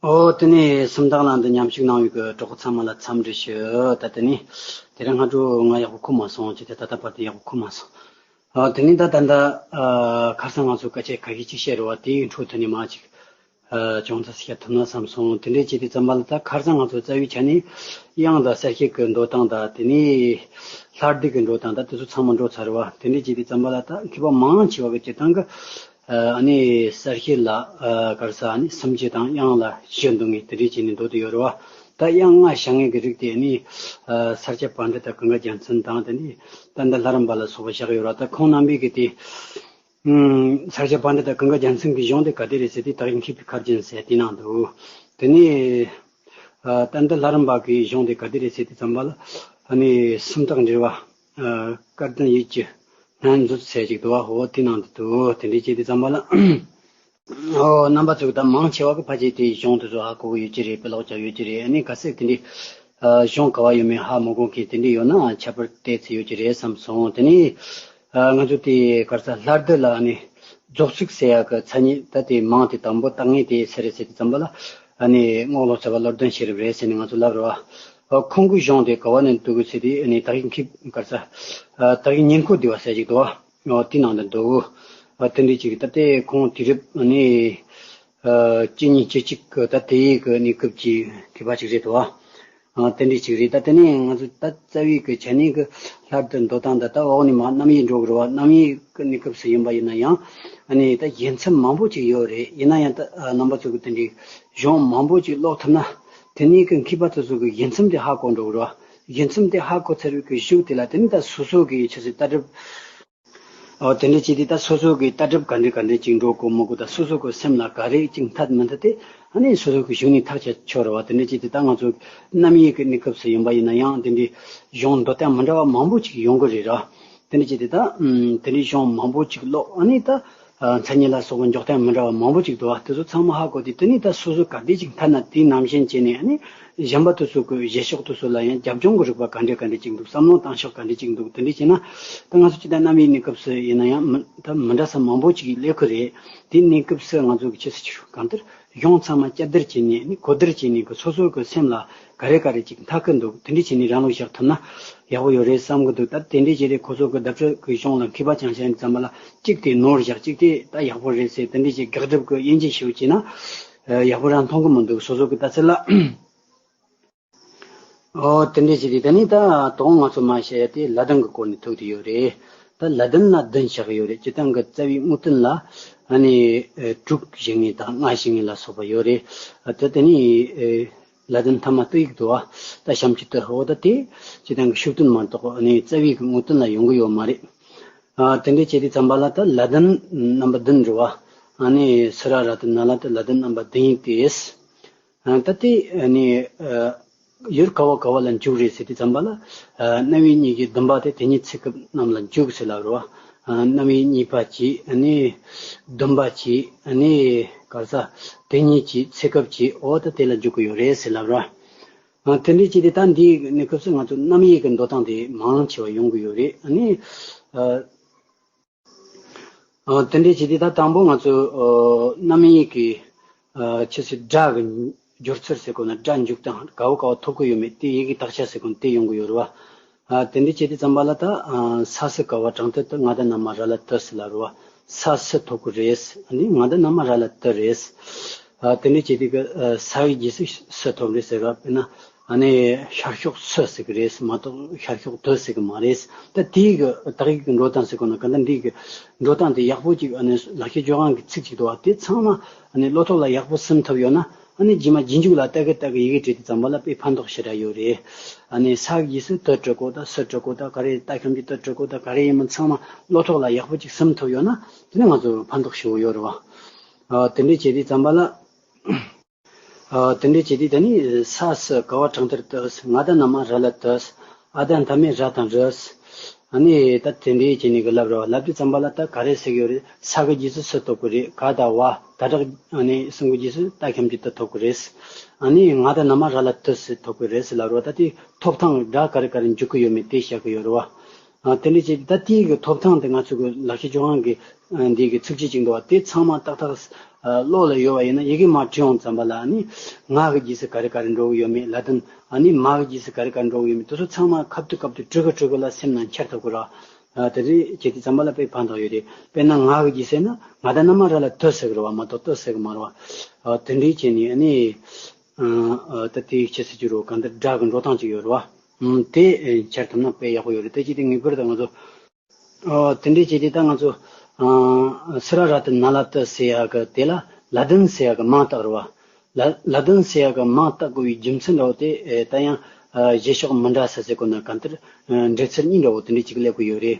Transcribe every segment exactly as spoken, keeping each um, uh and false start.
ཨོ། དེ་ནས་སུམ་རྟགས་ལ་འདི་མཉམ་ཞུགས་གནང་བའི་གི་གྲོགས་པོ་ཚང་མ་ལ་འཚམས་འདྲི་ཞུ། ད་དེ་ནས་དེ་རིང་སྔ་དྲོ་ང་ཡག་པོ་ཁུག་མ་སོང་ཅི་སྟེ་ད་ལྟ་བར་དུ་ཡག་པོ་ཁུག་མ་སོང་། ཨོ། དེ་ནས་ད་ད་ལྟ་ཨ་ཁ་སང་ང་ཚོ་སྐད་ཆ་ཁ་ཤས་ཅིག་བཤད་རེད་བ། དེའི་འཕྲོ་དེ་ནས་མ་ཅིག་ཨ་ཅུང་ཙམ་ཞིག་ཐུབ་ན་བསམ་སོང་། དེ་འདྲས་བྱས་དུས་ཙམ་པ་ལ་ད་ཁ་སང་ང་ཚོ་རྩ་བའི་ཆ་ནས་དབྱངས་དང་གསལ་བྱེད་ཀྱི་འདོད་སྟངས་དང་དེ་ནས་ལྷ་སྡེ་གི་འགྲོ་སྟངས་དང་དེ་ཚོ་ཚང་མ་འགྲོ་ཚར་བ། དེ་འདྲས་བྱས་དུས་ཙམ་པ་ལ་ད་མཁས་པ་མང་ཆེ་བ་གི་སྤྱིར་བཏང་གི་ཨ་ནི་གསལ་བྱེད་ལ་ཨ་ག་རེ་ཟེར། ཨ་ནི་སུམ་བརྒྱ་དང་དབྱངས་ལ་བཞི་འདོད་མཁན་དེ་འདྲས་བྱས་ནས་འདོད་དུ་ཡོད་རེད་བ། ད་དབྱངས་ལྔ་བཞག་མཁན་གི་རིགས་དེ་ཨ་ནི་ཨ་ས་སྐྱ་པཎྜི་ཏ་གངྒཱ་རྒྱལ་མཚན་དང་དེ་ནས་ཏནྟ་ལྷ་རམས་པ་ལ་སོགས་པ་བཞག་ཡོད་རེད་བ། ད་ཁོང་རྣམ་པས་གི་དེ་ཨུམ། ས་སྐྱ་པཎྜི་ཏ་གངྒཱ་རྒྱལ་མཚན་གྱི་གཞུང་དེ་ག་དེ་རེད་ཟེར་དུས་ད་གིན་མཁས་པའི་ཁ་རྒྱན་ཟེར་དེ་ནང་དུ། དེ་ནས་ཨ་ཏནྟ་ལྷ་རམས་པ་གི་གཞུང་དེ་ག་དེ་རེད་ཟེར་དུས་ཙམ་པ་ལ་ཨ་ནི་སུམ་རྟགས་འགྲེལ་བ་ཨ་སྐལ་ལྡན་ཡིད་ཀྱི་སྨན་མཛོད་ཟེར་ཅིག་འདུག་བ། འོ་དེ་ནང་དུ་འདུག། དེ་འདྲས་བྱས་དུས་ཙམ་པ་ལ། ཨོ། རྣམ་པ་ཚོས་ད་མང་ཆེ་བ་གི་ཕལ་ཆེར་དེའི་གཞུང་དེ་ཚོ་ཧ་གོ་གི་ཡོད་ཀྱི་རེད། དཔེ་ཀློག་རྒྱབ་ཡོད་ཀྱི་རེད། ཨ་ནི་གལ་སྲིད་དེ་འདྲའི་ཨ་གཞུང་ག་བ་ཡོད་མེད་ཧ་མ་གོ་མཁན་དེ་འདྲ་ཡོད་ན་ཁྱད་པར་དེ་ཚོ་ཡོད་ཀྱི་རེད་བསམ་སོང་། དེ་ནས་ཨ་ང་ཚོ་དེ་ག་རེ་ཟེར། ལྷ་སྡེ་ལ་ཨ་ནི་རྫོགས་ཚིག་ཟེར་ཡག་གི་མཚན་ཉིད་ད་དེ་མིང་དེ་དང་པོ་བཏགས་མཁན་དེ་སུ་རེད་ཟེར་དུས་ཙམ་པ་ལ་ཨ་ནི་རྔོག་ལོ་ཙཱ་བ་བློ་ལྡན་ཤེས་རབ་རེད་ཟེར་ནས་ང་ཚོ་ལབ་རེད་བ། ཨ་ཁོང་གི་གཞུང་དེ་ག་བ་ནས་འདུག་གི་ཟེར་དུས་ཨ་ནི་ད་གིན་མཁས། ག་རེ་ཟེར། ཨ་ད་གིན་ཉེར་མཁོ་བསྡུས་པ་ཟེར་ཅིག་འདུག་བ། ཨོ། དེ་ནང་དུ་འདུག། ཨ་དེ་འདྲའི་ཅིག་ད་ལྟའི་ཁོང་དུས་རབས་ནི་ཨ་བཅུ་གཉིས་བཅུ་གཅིག་གི་ད་དེའི་གི་གནས་སྐབས་ཀྱི་མཁས་པ་ཅིག་རེད་དོ། ཨ་དེ་འདྲའི་ཅིག་རེད། ད་དེ་ནས་ང་ཚོ་ད་རྩ་བའི་གི་ཆ་ནས་གི་ལྷ་སྡེ་འདོད་སྟངས་ད་ད་འོག་ནས་མར་རྣམ་དབྱེ་འགྲོ་གི་རེད་བ། རྣམ་དབྱེ་གི་གནས་སྐབས་སུ་ཡིན་པ་ཡིན་ན་ཡང་ཨ་ནི་ད་བཞེད་མཚམས་མང་པོ་ཅིག་ཡོད་རེད། ཡིན་ན་ཡང་ད་ཨ་རྣམ་པ་ཚོ་གི་དེ་འདྲའི་གཞུང་མང་པོ་ཅིག་ཀློག་ཐུབ་ན་དེ་ནས་གི་མཁས་པ་དེ་ཚོ་གི་བཞེད་མཚམས་དེ་ཧ་གོ་འགྲོ་གི་རེད་བ། བཞེད་མཚམས་དེ་ཧ་གོ་ཚར་བའི་གི་གཞུག་དེ་ལ་དེ་ནི་ད་སོ་སོ་གི་ཆི་ཟེར་ལྟ་གྲུབ། ཨོ། དེ་འདྲ་བྱས་ཏེ་ད་སོ་སོ་གི་ལྟ་གྲུབ་ག་འདྲ་ག་འདྲ་ཅིག་འགྲོ་དགོས་མི་དགོས། ད་སོ་སོ་གི་སེམས་ལ་ག་རེ་ཅིག་འཐད་མི་འཐད་དེ་ཨ་ནི་སོ་སོ་གི་གཞུག་ནས་ཐག་བཅད་ཆོག་རེད་བ། དེ་འདྲ་བྱས་ཏེ་ད་ང་ཚོ་རྣམ་དབྱེ་གི་གནས་སྐབས་སུ་ཡིན་པ་ཡིན་ན་ཡང་དེ་འདྲའི་གཞུང་འདོད་སྟངས་མི་འདྲ་བ་མང་པོ་ཅིག་ཡོང་གི་རེད་ར། དེ་འདྲ་བྱས་ཏེ་ད་ཨམ་དེ་འདྲའི་གཞུང་མང་པོ་ཅིག་ཀློག་ཨ་ནི་ད་ཨ་མཚན་ཉིད་ལ་སོགས་པའི་འཇོག་སྟངས་མི་འདྲ་བ་མང་པོ་ཅིག་འདུག་བ། དེ་ཚོ་ཚང་མ་ཧ་གོ་དུས་དེ་ནས་ད་སོ་སོ་ག་འདྲ་ཅིག་འཐད་ན་དེའི་རྣམ་གཞག་བྱས་ནས་ཨ་ནི་གཞན་པ་དེ་ཚོ་གི་རྗེས་ཕྱོགས་དེ་ཚོ་ལ་ཡང་རྒྱབ་ལྗོངས་ཀྱི་རིག་པ་ག་འདྲ་ག་འདྲ་ཅིག་འདུག་བསམ་བློ་བཏང་ཕྱོགས་ག་འདྲ་ཅིག་འདུག་དེ་འདྲ་བྱས་ན་ད་ང་ཚོ་སྤྱིར་བཏང་རྣམ་དབྱེ་གནས་སྐབས་སུ་ཡིན་ན་ཡང་མི་ད་མི་འདྲ་ས་མང་པོ་ཅིག་སླེབས་ཀྱི་རེད། དེའི་གནས་སྐབས་སུ་ང་ཚོ་གི་ཆི་ཟེར་ཆོག་གང་ལྟར་གཞུང་ཚང་མ་བསྐྱར་བསྡུར་བྱས་ནས་ནི་གོ་བསྡུར་བྱས་ནས་གི་སོ་སོ་གི་སེམས་ལ་ག་རེ་ག་རེ་ཅིག་འཐད་ཀྱི་འདུག་དེ་འདྲ་བྱས་ནས་རང་ལུགས་བཞག་ཐུབ་ན་ཡག་པོ་ཡོད་རེད་བསམ་གི་འདུག་ད་དེ་འདྲ་བྱས་རེད། ཁོ་ཚོ་གི་བརྡ་སྤྲོད་ཀྱི་གཞུང་ལ་མཁས་པ་རྐྱང་རྐྱང་ཡིན་ཙམ་པ་ལ་གཅིག་དེ་ནོར་བཞག་གཅིག་དེ་ད་ཡག་པོ་རེད་ཟེར་དེ་འདྲ་བྱས་དགག་སྒྲུབ་ཀྱི་དབྱེ་འབྱེད་ཞིག་བྱས་ན་ཡག་པོ་རང་མཐོང་གི་མི་འདུག་སོ་སོ་གི་ལྟ་ཚུལ་ལ། ཨོ། དེ་འདྲ་བྱས་ཏེ་ད་ནི་ད་དོ་ང་ཚོ་མ་བཤད་ཡ་དེ་ལ་དོན་གྱི་སྐོར་ནས་ཐུག་བསྡད་ཡོད་རེད། ད་ལ་དོན་ལ་བདུན་བཞག་ཡོད་རེད། སྤྱིར་བཏང་གི་རྩ་བའི་དངོས་དོན་ལ་ཨ་ནི་ཨེ་དྲུག་བཞག་མཁན་དང་ལྔ་བཞག་མཁན་ལ་སོགས་པ་ཡོད་རེད། ཨ་ད་དེ་ནི་ཨེ་ལ་དོན་ཐ་མ་ཏོ་ཡིག་ཏུ་བ་ད་ཞབས་ཀྱུ་ཏོ། འོ་ད་དེ་སྤྱིར་བཏང་གི་ཤུགས་དོན་མ་གཏོགས་ཨ་ནི་རྩ་བའི་གི་དངོས་དོན་ལ་ཡོང་གི་ཡོད་མ་རེད། ཨ་དེ་འདྲ་བྱས་དུས་ཙམ་པ་ལ་ད་ལ་དོན་རྣམ་པ་བདུན་རེད་བ། ཨ་ནི་སུ་ར་ར་ཏི་ན་ལ་ད་ལ་དོན་རྣམ་པ་བདུན་ཡིན་ཏེ། ཨ་ད་དེ་ཨ་ནི་ཨ་ཡུལ་ག་བ་ག་བ་ལ་འཇུག་རེད་ཟེར་དུས་ཙམ་པ་ལ་ཨ་རྣམ་དབྱེ་གཉིས་ཀྱི་བདུན་པ་དེ་དེ་ཉིད་ཚེ་སྐབས་རྣམས་ལ་འཇུག་ཟེར་ལབ་རེད་བ། ཨ་རྣམ་དབྱེ་གཉིས་པ་གཅིག་ཨ་ནི་བདུན་པ་གཅིག་ཨ་ནི་ག་རེ་ཟེར་དེ་ཉིད་ཀྱི་ཚེ་སྐབས་ཀྱི་འོ་ད་དེ་ལ་འཇུག་གི་ཡོད་རེད་ཟེར་ལབ་རེད་བ། ཨ་དེ་འདྲ་བྱས་ཏེ་ད་འདིའི་གནས་སྐབས་སུ་ང་ཚོ་རྣམ་དབྱེ་གི་འདོད་སྟངས་དེ་མང་ཆེ་བ་ཡོང་གི་ཡོད་རེད། ཨ་ནི་ཨ། ཨ་དེ་འདྲ་བྱས་ཏེ་ད་དང་པོ་ང་ཚོ་ཨ་རྣམ་དབྱེ་གི་ཨ་ཆི་ཟེར་སྒྲ་གི་སྦྱོར་ཚུལ་ཟེར་གོ་ན་སྒྲ་འཇུག་སྟངས་ག་བ་ག་བ་ཐོབ་ཀྱི་ཡོད་མེད་དེ་ཡི་གེ་དག་ཆ་ཟེར་གོ་ན་དེ་ཡོང་གི་ཡོད་རེད་བ། ཨ་དེ་འདྲ་བྱས་ཏེ་ཙམ་པ་ལ་ད་ཨ་ས་སུ་ག་བ་དྲང་ཐད་དུ་ང་ད་ན་མ་ར་ལ་ཏི་ཟེར་ལབ་རེད་བ། ས་སུ་ཐོབ་ཀྱི་རེད། ཨ་ནི་ང་ད་ན་མ་ར་ལ་ཏི་རེད། ཨ་དེ་འདྲ་བྱས་ཏེ་གི་ཨ་ས་ཡི་རྗེས་སུ་སུ་ཐོབ་རེད་ཟེར་བ་དཔེར་ན། ཨ་ནི་ཤར་ཕྱོགས་སུ་ཟེར་གི་རེད་མ་གཏོགས་ཤར་ཕྱོགས་དུ་ཟེར་གི་མ་རེད། ད་དེའི་གི་དག་ཡིག་གི་འགྲོ་སྟངས་ཟེར་གོ་ན་ག་འདྲ་འདི་གི་འགྲོ་སྟངས་དེ་ཡག་པོ་ཅིག་ཨ་ནི་ལག་ཁྱེར་ལྗོན་དབང་གི་ཚིག་ཅིག་འདུག་བ། དེ་ཚང་མ་ཨ་ནི་བློ་ཐོག་ལ་ཡག་པོ་ཟིན་ཐུབ་ཡོད་ན་ཨ་ནི་རྗེས་མ་རྗེས་འཇུག་ལ་ལྟ་གི་ལྟ་གི་ཡི་གེ་བྲིས་དུས་ཙམ་པ་ལ་དཔེ་ཕན་ཐོགས་ཞེ་དྲག་ཡོད་རེད། ཨ་ནི་ས་གི་རྗེས་སུ་དུ་འབྲི་དགོས་ད་སུ་འབྲི་དགོས་ད་ག་རེ་ད་ཁྱམས་ཀྱི་དུ་འབྲི་དགོས་ད་ག་རེ་ཡིན་མིན་ཚང་མ་བློ་ཐོག་ལ་ཡག་པོ་ཅིག་ཟིན་ཐུབ་ཡོད་ན་དེ་ནི་ང་ཚོ་ཕན་ཐོགས་ཞེ་པོ་ཡོད་རེད་བ། ཨ་དེ་འདྲས་བྱས་དུས་ཙམ་པ་ལ། ཨ་དེ་འདྲའི་བྱས་དུས་ད་ནི་ས་སུ་ག་བ་དྲང་ཐད་དུ་ང་ད་ན་མ་ར་ལ་ཏི། ཨ་ད་མཐའ་མེད་ར་དང་རི། ཨ་ནི་ད་དེ་འདྲའི་བྱས་ནས་གི་ལབ་རེད་བ། ལབ་དུས་ཙམ་པ་ལ་ད་ག་རེ་ཟེར་གི་ཡོད་རེད། ས་གི་རྗེས་སུ་སུ་ཐོབ་གི་རེད། ག་ད་བ་ད་དྲག་ཨ་ནི་གསུམ་གི་རྗེས་སུ་ད་ཁྱམས་ཀྱི་ཏི་ཐོབ་གི་རེད། ཨ་ནི་ང་ད་ན་མ་ར་ལ་ཏི་སུ་ཐོབ་གི་རེད་ཟེར་ལབ་རེད་བ། ད་དེ་ཐོབ་ཐང་སྒྲ་ག་རེ་ག་རེ་འཇུག་གི་ཡོད་མེད་དེ་བཤད་གི་ཡོད་རེད་བ། ཨ་དེ་འདྲའི་བྱས་དུས་ད་དེའི་གི་ཐོབ་ཐང་དེ་ང་ཚོ་གི་ལག་ཁྱེར་ལྗོན་དབང་གི་ཨ་འདི་གི་ཚིགས་བཅད་ཅིག་འདུག་བ། དེ་ཚང་མ་ཏག་ཏག་བློ་ལ་ཡོད་པ་ཡིན་ན་ཡི་གེ་མར་བྲིས་ཡོང་ཙམ་པ་ལ་ཨ་ནི་ང་གི་རྗེས་སུ་ག་རེ་ག་རེ་འགྲོ་གི་ཡོད་མེད། ལ་དོན་ཨ་ནི་མ་གི་རྗེས་སུ་ག་རེ་ག་རེ་འགྲོ་གི་ཡོད་མེད། དེ་ཚོ་ཚང་མ་ཁ་ཐུག་ཁ་ཐུག་གྲོལ་གི་གྲོལ་གི་ལ་སེམས་ནང་འཆར་ཐུབ་ཀྱི་རེད། ཨ་དེ་འདྲའི་བྱེད་དུས་ཙམ་པ་ལ་དཔེ་ཕན་ཐོགས་ཡོད་རེད། དཔེར་ན་ང་གི་རྗེས་ཟེར་ན་ང་ད་ན་མ་ར་ལ་དོ་ཟེར་གི་རེད་བ། མ་གཏོགས་ལྟོས་ཟེར་གི་མ་རེད་བ། ཨ་དེ་འདྲའི་བྱས་ནས་ཨ་ནི་ཨ་ད་དེའི་ཁྱད་ཆོས་ཅིག་རེད། གང་ལྟར་སྒྲ་གི་འགྲོ་སྟངས་ཅིག་ཡོད་རེད་བ། ཨ་དེ་འཆར་ཐུབ་ན་དཔེ་ཡག་པོ་ཡོད་རེད། དེ་བྱས་ཏེ་ངེས་པར་དུ་ང་ཚོ་ཨ་དེ་འདྲའི་བྱས་ཏེ་ད་ང་ཚོ་ཨ་སི་ར་ར་ཏི་ན་ལ་ཏི་ཟེར་ཡག་གི་དེ་ལ་ལ་དོན་ཟེར་ཡག་གི་མིང་བཏགས་རེད་བ། ལ་ལ་དོན་ཟེར་ཡག་གི་མིང་བཏགས་དགོས་པའི་རྒྱུ་མཚན་འདྲ་བོ་དེ་ཨེ་ད་ཡང་ཨ་བཞེད་ཕྱོགས་མི་འདྲ་ས་ཟེར་གོ་ན་གང་ལྟར་ཨ་འགྲེལ་ཚུལ་གཉིས་འདྲ་བོ་དེ་འདྲ་ཅིག་སླེབས་ཀྱི་ཡོད་རེད།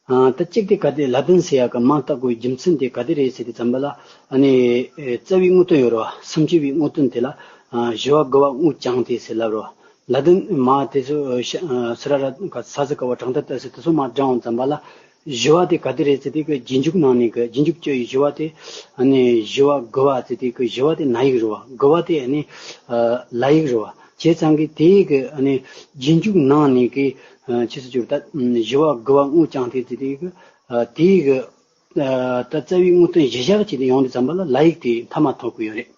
ཨ་ད་གཅིག་དེ་ག་དེ་ལ་དོན་ཟེར་ཡག་གི་མིང་བཏགས་དགོས་པའི་རྒྱུ་མཚན་དེ་ག་དེ་རེད་ཟེར་དུས་ཙམ་པ་ལ་ཨ་ནི་ཨེ་རྩ་བའི་དངོས་དོན་ཡོད་རེད་བ། སུམ་ཅུ་པའི་དངོས་དོན་དེ་ལ་ཨ་བཞི་པ་དགུ་པ་དངོས་རྐྱང་དེ་ཟེར་ལབ་རེད་བ། ལ་དོན་མ་དེ་ཚོ་ཨ་ཤ་ཨ་སི་ར་ར་ག་ས་ས་ག་བ་དྲང་ད་ད་ཟེར་དེ་ཚོ་མ་བགྲང་ཙམ་པ་ལ་བཞི་པ་དེ་ག་དེ་རེད་ཟེར་དུས་ཀྱི་རྗེས་འཇུག་ནང་ནས་ཀྱི་རྗེས་འཇུག་བཅུ་ཡི་བཞི་པ་དེ་ཨ་ནི་བཞི་པ་དགུ་པ་ཟེར་དུས་ཀྱི་བཞི་པ་དེ་ན་ཡིག་རེད་བ། དགུ་པ་དེ་ཨ་ནི་ཨ་ལ་ཡིག་རེད་བ། བྱས་ཙང་གི་དེའི་གི་ཨ་ནི་རྗེས་འཇུག་ནང་ནས་གི་ཨ་ཕྱིས་སུ་གྱུར་ད་བཞི་པ་དགུ་པ་དངོས་རྐྱང་དེ་ཟེར་དུས་ཀྱི་ཨ་དེའི་གི་ཨ་ད་རྩ་བའི་དངོས་དོན་གཞི་བཞག་བྱས་ཏེ་ཡོང་དུས་ཙམ་པ་ལ་ལ་ཡིག་དེ་མཐའ་མ་ཐོབ་ཀྱི་ཡོད་རེད།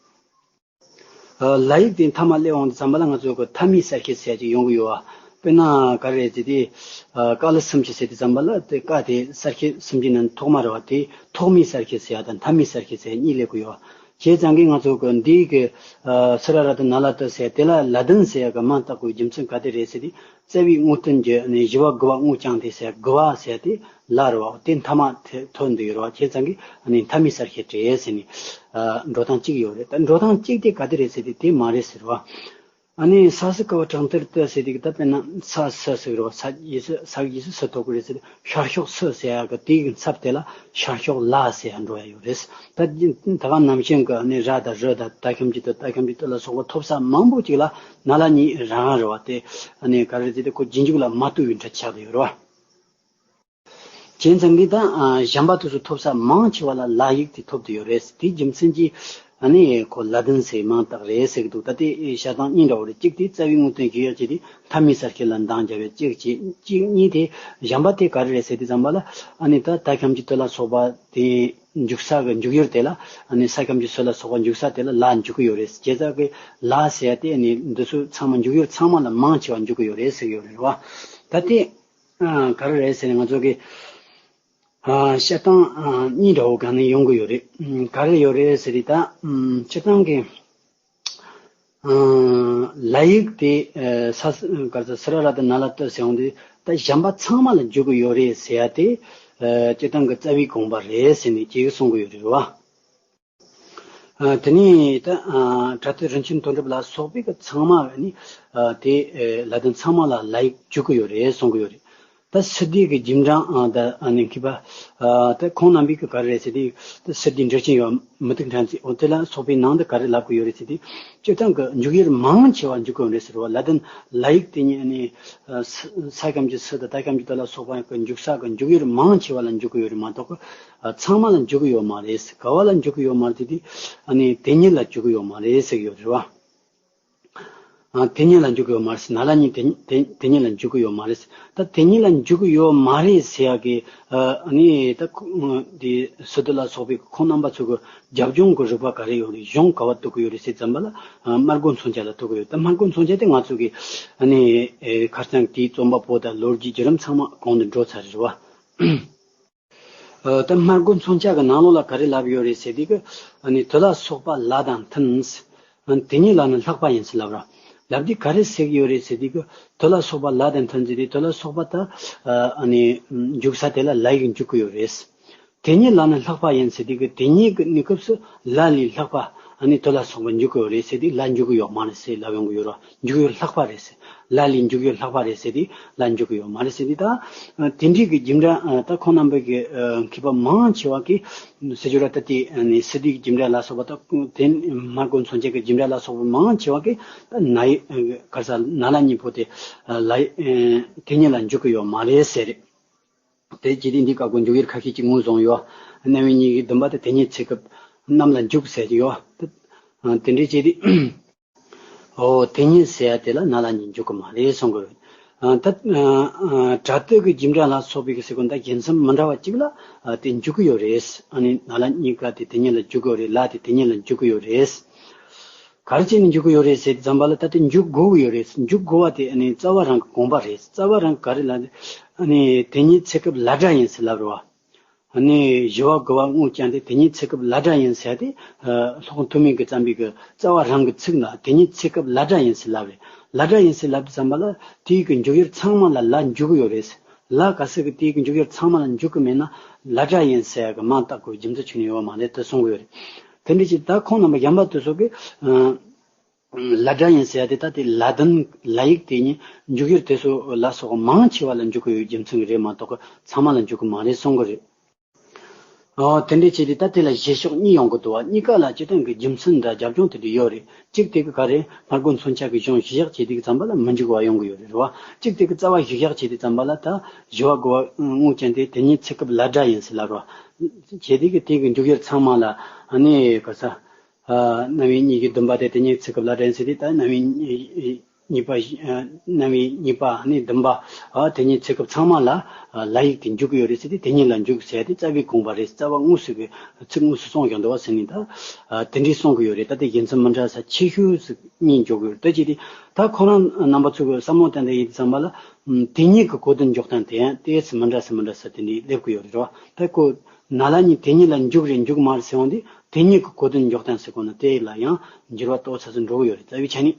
ཨ་ལ་ཡིག་དེ་མཐའ་མ་སླེབས་འོང་དུས་ཙམ་པ་ལ་ང་ཚོ་གི་མཐའ་མའི་གསལ་བཤད་ཟེར་ཡ་ཅིག་ཡོང་གི་ཡོད་བ། དཔེར་ན་ག་རེ་ཟེར་དུས་ཨ་ཀ་ལ་སུམ་ཅུ་ཟེར་དུས་ཙམ་པ་ལ་དེ་ཀ་དེ་གསལ་བཤད་སུམ་ཅུ་ནང་ཐོག་མ་རེད་བ། དེ་ཐོག་མའི་གསལ་བཤད་ཟེར་ཡ་དང་མཐའ་མའི་གསལ་བཤད་ཟེར་ཡ་གཉིས་སླེབས་ཀྱི་ཡོད་བ། བྱས་ཙང་གི་ང་ཚོ་གི་འདིའི་གི་ཨ་སི་ར་ར་ཏི་ན་ལ་ཏི་ཟེར་དེ་ལ་ལ་དོན་ཟེར་ཡ་གི་མིང་བཏགས་དགོས་རྒྱུ་མཚན་ག་དེ་རེད་ཟེར་དུས། རྩ་བའི་དངོས་དོན་གྱི་ནི་བཞི་པ་དགུ་པ་དངོས་རྐྱང་དེ་ཟེར་དགུ་པ་ཟེར་དེ་ལ་རེད་བ། དེ་མཐའ་མ་དེ་ཐོན་འདུག་ཡོད་རེད་བ། བྱས་ཙང་གི་ནི་མཐའ་མའི་གསལ་བཤད་རེད་ཟེར་ནས་ཨ་འགྲོ་སྟངས་གཅིག་ཡོད་རེད། ད་འགྲོ་སྟངས་གཅིག་དེ་ག་དེ་རེད་ཟེར་དུས་དེ་མ་རེད་ཟེར་བ། ཨ་ནི་ས་སི་ཀ་བ་དྲང་ཏིར་ཏི་ཟེར་དུས་ཀྱི་ད་དཔེར་ན་ས་སི་ཟེར་རེད་བ། ས་ཡི་སི་ས་ཡི་སི་སི་ཐོག་གི་རེད་ཟེར་དུས་ཤར་ཕྱོགས་སི་ཟེར་ཡ་གི་དེ་གི་ཚབ་དེ་ལ་ཤར་ཕྱོགས་ལ་ཟེར་ཡ་འགྲོ་ཡ་ཡོད་རེད། ད་ད་ག་ནང་བཞིན་གྱི་ནི་ར་དང་རི་དང་ད་ཁྱིམ་གྱི་ཏི་ད་ཁྱིམ་གྱི་ཏི་ལ་སོགས་པ་ཐོབ་ས་མང་པོ་ཅིག་ལ་ན་ལ་གཉིས་རང་རེད་བ། དེ་ནི་ག་རེ་ཟེར་དུས་ཁོ་རྗེས་འཇུག་ལ་མ་ལྟོས་པའི་འབྲི་ཆགས་ཏེ་ཡོད་རེད་བ། བྱས་ཙང་གི་ད་གཞན་པ་དེ་ཚོ་ཐོབ་ས་མང་ཆེ་བ་ལ་ལ་ཡིག་དེ་ཐོབ་ཏེ་ཡོད་རེད། དེའི་རྒྱུ་མཚན་གྱིས་ཨ་ནི་ཁོ་ལ་དོན་ཟེར་མིང་བཏགས་རེད་ཟེར་གི་འདུག་ད་དེ་བཤད་སྟངས་གཉིས་འདྲ་བོ་རེད། གཅིག་དེ་རྩ་བའི་དངོས་དོན་གཞི་བཞག་བྱས་ཏེ་མཐའ་མའི་གསལ་བཤད་ལ་འདང་རྒྱབ་ཡ་གཅིག་བྱས། གཅིག་གཉིས་དེ་གཞན་པ་དེ་ག་རེ་རེད་ཟེར་དུས་ཙམ་པ་ལ་ཨ་ནི་ད་ད་ཁྱིམ་གྱི་ཏི་ལ་སོགས་པ་དེ་འཇུག་ས་གི་འཇུག་ཡུལ་དེ་ལ་ཨ་ནི་ས་ཁྱིམ་གྱི་སི་ལ་སོགས་པ་འཇུག་ས་དེ་ལ་ལ་འཇུག་གི་ཡོད་རེད། བྱས་ཙང་གི་ལ་ཟེར་ཡ་དེ་ཨ་ནི་འདི་ཚོ་ཚང་མ་འཇུག་ཡུལ་ཚང་མ་ལ་མང་ཆེ་བ་འཇུག་གི་ཡོད་རེད་ཟེར་གི་ཡོད་རེད་བ། ད་དེ་ཨ་ག་རེ་རེད་ཟེར་ནས་ང་ཚོ་གི་ཨ་བཤད་སྟངས་ཨ་གཉིས་འདྲ་བོ་ག་ནས་ཡོང་གི་ཡོད་རེད། ཨ་ག་རེ་ཡོད་རེད་ཟེར་དུས་ད་ཨ་སྤྱིར་བཏང་གི་ཨ་ལ་ཡིག་དེ་ཨ་ས་ག་རེ་ཟེར་སི་ར་ར་ཏི་ན་ལ་ཏི་ཟེར་ཡོང་དུས་ད་གཞན་པ་ཚང་མ་ལ་འཇུག་གི་ཡོད་རེད་ཟེར་ཡ་དེ་ཨ་སྤྱིར་བཏང་གི་རྩ་བའི་དགོངས་པ་རེད་ཟེར་ནས་ཅིག་གསུང་གི་ཡོད་རེད་བ། ཨ་དེ་ནས་ད་ཨ་བྲ་ཏི་རིན་ཆེན་དོན་གྲུབ་ལ་སོགས་པའི་གི་ཚང་མ་ནི་ཨ་དེ་ཨེ་ལ་དོན་ཚང་མ་ལ་ལ་ཡིག་འཇུག་གི་ཡོད་རེད་གསུང་གི་ཡོད་རེད། ད་སི་ཏཱའི་གི་རྗེས་འབྲང་ཨ་ད་ཨ་ནི་མཁས་པ་ཨ་ད་ཁོང་རྣམ་པའི་གི་ག་རེ་རེད་ཟེར་དུས་ད་སི་ཏཱའི་འགྲེལ་ཆེན་ཡོད། མུ་ཏིག་ཕྲེང་མཛེས་འོ་དེ་ལ་སོགས་པའི་ནང་དུ་ག་རེ་ལབ་གི་ཡོད་རེད་ཟེར་དུས་སྤྱིར་བཏང་གི་འཇུག་ཡུལ་མང་ཆེ་བ་འཇུག་གི་ཡོད་རེད་ཟེར་བ། ལ་དོན་ལ་ཡིག་དེ་ཉིད་ནི་ཨ་ས་ས་ཁམས་ཀྱི་སི་དང་ད་ཁམས་ཀྱི་ད་ལ་སོགས་པ་གི་འཇུག་ས་གི་འཇུག་ཡུལ་མང་ཆེ་བ་ལ་འཇུག་གི་ཡོད་རེད་མ་གཏོགས་གི་ཨ་ཚང་མ་ལ་འཇུག་གི་ཡོད་མ་རེད། ག་བ་ལ་འཇུག་གི་ཡོད་མ་རེད་དེ་དེ་ཨ་ནི་དེ་ཉིད་ལ་འཇུག་གི་ཡོད་མ་རེད་ཟེར་གི་ཡོད་རེད་བ། ཨ་དེ་ཉིད་ལ་འཇུག་གི་ཡོད་མ་རེད། ན་ལ་གཉིས་དེ་དེ་དེ་ཉིད་ལ་འཇུག་གི་ཡོད་མ་རེད། ད་དེ་ཉིད་ལ་འཇུག་གི་ཡོད་མ་རེད་ཟེར་ཡ་གི་ཨ་ནི་ད་ཁོ་དེ་སི་ཏཱ་ལ་སོགས་པའི་ཁོང་རྣམ་པ་ཚོ་གི་རྒྱབ་ལྗོངས་ཀྱི་རིགས་པ་ག་རེ་ཡོད་རེད། གཞུང་ག་བ་གཏུག་གི་ཡོད་རེད་ཟེར་ཙམ་པ་ལ་ཨ་སྨྲ་སྒོ་མཚོན་ཆ་ལ་གཏུག་གི་ཡོད། ད་སྨྲ་སྒོ་མཚོན་ཆ་དེ་ང་ཚོ་གི་ཨ་ནི་ཨེ་ཁ་སང་དེའི་རྩོམ་པ་པོ་དང་ལོ་རྒྱུས་བརྒྱུད་རིམ་ཚང་མ་གོང་དུ་འགྲོ་ཚར་རེད་བ། ཨ་ད་སྨྲ་སྒོ་མཚོན་ཆ་གི་ནང་ལོགས་ལ་ག་རེ་ལབ་ཡོད་རེད་ཟེར་དུས་གི་ཨ་ནི་དེ་ལ་སོགས་པ་ལ་དང་མཐུན། ཨ་དེ་ཉིད་ལ་ནི་ལྷག་པ་ཡིན་ཟེར་ལབ་ར། ལབ་དུས་ག་རེ་ཟེར་གི་ཡོད་རེད་ཟེར་དུས་གི་དེ་ལ་སོགས་པ་ལ་དང་མཐུན་ཟེར་དུས་དེ་ལ་སོགས་པ་ད་ཨ་ནི་འཇུག་ས་དེ་ལ་ལ་ཡིག་འཇུག་གི་ཡོད་རེད། དེ་ཉིད་ལ་ནི་ལྷག་པ་ཡིན་ཟེར་དུས་གི་དེ་ཉིད་ཀྱི་གནས་སྐབས་སུ་ལ་ལས་ལྷག་པ་ཨ་ནི་དེ་ལ་སོགས་པ་འཇུག་གི་ཡོད་རེད་ཟེར་དུས་ལ་འཇུག་གི་ཡོད་མ་རེད་ཟེར་ལབ་ཡོང་གི་ཡོད་ར། འཇུག་ཡུལ་ལྷག་པ་རེད་ཟེར། ལ་ལས་འཇུག་ཡུལ་ལྷག་པ་རེད་ཟེར་དུས་ལ་འཇུག་གི་ཡོད་མ་རེད་ཟེར་དུས་ད། དེ་འདྲའི་གི་རྒྱུ་འབྲས་ད་ཁོང་རྣམ་པའི་གི་མཁས་པ་མང་ཆེ་བ་གིས་ཟེར་རྒྱུ་ར། ད་དེ་ནི་སི་ཏཱའི་གི་རྒྱུ་འབྲས་ལ་སོགས་པ་ད་དེ་སྨྲ་སྒོ་མཚོན་ཆ་གི་རྒྱུ་འབྲས་ལ་སོགས་པ་མང་ཆེ་བ་གིས་ད་ན་ཡི་ག་རེ་ཟ་ན་ལ་གཉིས་པོ་དེ་ལ་དེ་ཉིད་ལ་འཇུག་གི་ཡོད་མ་རེད་ཟེར་རེད། དེ་བྱས་དུས་འདི་སྐབས་ཀྱི་འཇུག་ཡུལ་ཁ་ཤས་ཅིག་ངོས་བཟུང་ཡོད། རྣམ་དབྱེ་གཉིས་ཀྱི་བདུན་པ་དེ་དེ་ཉིད་ཚེ་སྐབས་རྣམས་ལ་འཇུག་ཟེར་གྱི་ཡོད། དེ་འདྲའི་བྱས་དུས། འོ་དེ་ཉིད་ཟེར་ཡ་དེ་ལ་ན་ལ་གཉིས་འཇུག་གི་མ་རེད་གསུང་གི་རེད། ད་སྒྲ་སྡུད་ཀྱི་རྒྱུ་འབྲས་ལ་སོགས་པའི་གི་ཟེར་གོ་ད་རྒྱུ་མཚན་མི་འདྲ་བ་གཅིག་ལ་དེ་འཇུག་གི་ཡོད་རེད། ཨ་ནི་ན་ལ་གཉིས་ཀ་དེ་དེ་ཉིད་ལ་འཇུག་གི་ཡོད་རེད། ལ་དེ་དེ་ཉིད་ལ་འཇུག་གི་ཡོད་རེད། ག་རེ་བྱས་ནས་འཇུག་གི་ཡོད་རེད་ཟེར་དུས་ཙམ་པ་ལ་ད་དེ་འཇུག་དགོས་ཀྱི་ཡོད་རེད། འཇུག་དགོས་པ་དེ་ཨ་ནི་རྩ་བ་རང་གི་དགོངས་པ་རེད། རྩ་བ་རང་གི་ག་རེ་ལ་ཨ་ནི་དེ་ཉིད་ཚེ་སྐབས་ལ་སྒྲ་ཡིན་ཟེར་ལབ་རེད་བ། ཨ་ནི་བཞི་པ་དགུ་པ་དངོས་ཀྱང་དེ་དེ་ཉིད་ཚེ་སྐབས་ལ་སྒྲ་ཡིན་ཟེར་ཏེ། སློབ་དཔོན་ཐོན་མི་གིས་བརྩམས་པའི་གི་རྩ་བ་རང་གི་ཚིག་ན་དེ་ཉིད་ཚེ་སྐབས་ལ་སྒྲ་ཡིན་ཟེར་ལབ་རེད། ལ་སྒྲ་ཡིན་ཟེར་ལབ་དུས་ཙམ་པ་ལ་དེའི་གི་འཇུག་ཡུལ་ཚང་མ་ལ་ལ་འཇུག་གི་ཡོད་རེད། ལ་ག་ཟེར་གི་དེའི་གི་འཇུག་ཡུལ་ཚང་མ་ལ་འཇུག་གི་མེད་ན་ལ་སྒྲ་ཡིན་ཟེར་གི་མ་བཏགས་དགོས་རྒྱུ་མཚན་ཆུ་ནས་ཡོད་མ་རེད་དེ་གསུང་གི་ཡོད་རེད། དེ་འདྲ་ཅིག་ད་ཁོང་རྣམ་པ་གཞན་པ་དེ་ཚོ་གི་ལ་སྒྲ་ཡིན་ཟེར་ཡ་དེ་ད་དེ་ལ་དོན་ལ་ཡིག་དེ་ཉིད་འཇུག་ཡུལ་དེ་ཚོ་ལ་སོགས་མང་ཆེ་བ་ལ་འཇུག་གི་ཡོད་རྒྱུ་མཚན་གི་རེད་མ་གཏོགས་གི་ཚང་མ་ལ་འཇུག་གི་མ་རེད་གསུང་གི་རེད། ཨོ། དེ་འདྲའི་ཆེད་དུ་ད་དེ་ལ་བཞེད་ཕྱོགས་གཉིས་ཡོང་གི་འདུག་བ། གཉིས་ཀ་ལ་སྤྱིར་བཏང་གི་རྒྱུ་མཚན་འདྲ་རྒྱབ་ལྗོངས་དེ་འདྲ་ཡོད་རེད། གཅིག་དེ་གི་ག་རེ་སྔ་རྒོལ་མཚོན་ཆ་གི་གཞུང་བཞེད་བྱེད་དུས་ཙམ་པ་ལ་མི་འཇུག་པ་ཡོང་གི་ཡོད་རེད་བ། གཅིག་དེ་གི་རྩ་བ་བཞེད་བྱེད་དུས་ཙམ་པ་ལ་ད་བཞི་པ་དགུ་པ་དངོས་ཅན་དེ་དེ་ཉིད་ཚེ་སྐབས་ལ་སྒྲ་ཡིན་ཟེར་ལབ་རེད་བ། བྱེད་དུས་གི་དེ་གི་འཇུག་ཡུལ་ཚང་མ་ལ་ཨ་ནི་ག་ས། རྣམ་དབྱེ་གཉིས་ཀྱི་བདུན་པ་དེ་དེ་ཉིད་ཚེ་སྐབས་ལ་སྒྲ་ཡིན་ཟེར་ཏེ་ད་རྣམ་དབྱེ་གཉིས་པ་རྣམ་དབྱེ་གཉིས་པ་ནི་བདུན་པ་དེ་ཉིད་ཚེ་སྐབས་ཚང་མ་ལ་ལ་ཡིག་དེ་འཇུག་གི་ཡོད་རེད་ཟེར་ཏེ་དེ་ཉིད་ལ་འཇུག་ཟེར་ཏེ་རྩ་བའི་དགོངས་པ་རེད། རྩ་བ་དངོས་སུ་གི་ཚིག་དངོས་སུ་གསུངས་ཀྱང་འདུག་བ་ཟེར་ནས་ད་དེ་འདྲའི་གསུང་གི་ཡོད་རེད། ད་དེ་རྒྱུ་མཚན་མི་འདྲ་ས་ཆེ་ཤོས་སུ་གཉིས་འཇོག་གི་ཡོད་རེད། ད་ཅི་སྟེ་ད་ཁོ་རང་རྣམ་པ་ཚོ་གི་བསམ་བློ་བཏང་སྟེ་ཡིན་དུས་ཙམ་པ་ལ་དེ་ཉིད་ཀྱི་གོ་དོན་འཇོག་སྟངས་དེ་ཡང་ཏོག་ཙམ་མི་འདྲ་ས་མི་འདྲ་ས་དེ་འདྲའི་སླེབས་ཀྱི་ཡོད་རེད་བ། ད་ཁོ། ན་ལ་གཉིས་དེ་ཉིད་ལ་འཇུག་རེད་འཇུག་མ་རེད་ཟེར་བ་འདི་དེ་ཉིད་ཀྱི་གོ་དོན་འཇོག་སྟངས་ཟེར་གོ་ན་དེ་ལ་ཡང་འགྱུར་བ་ཏོག་ཙམ་འགྲོ་གི་ཡོད་རེད། རྩ་བའི་ཆ་ནས།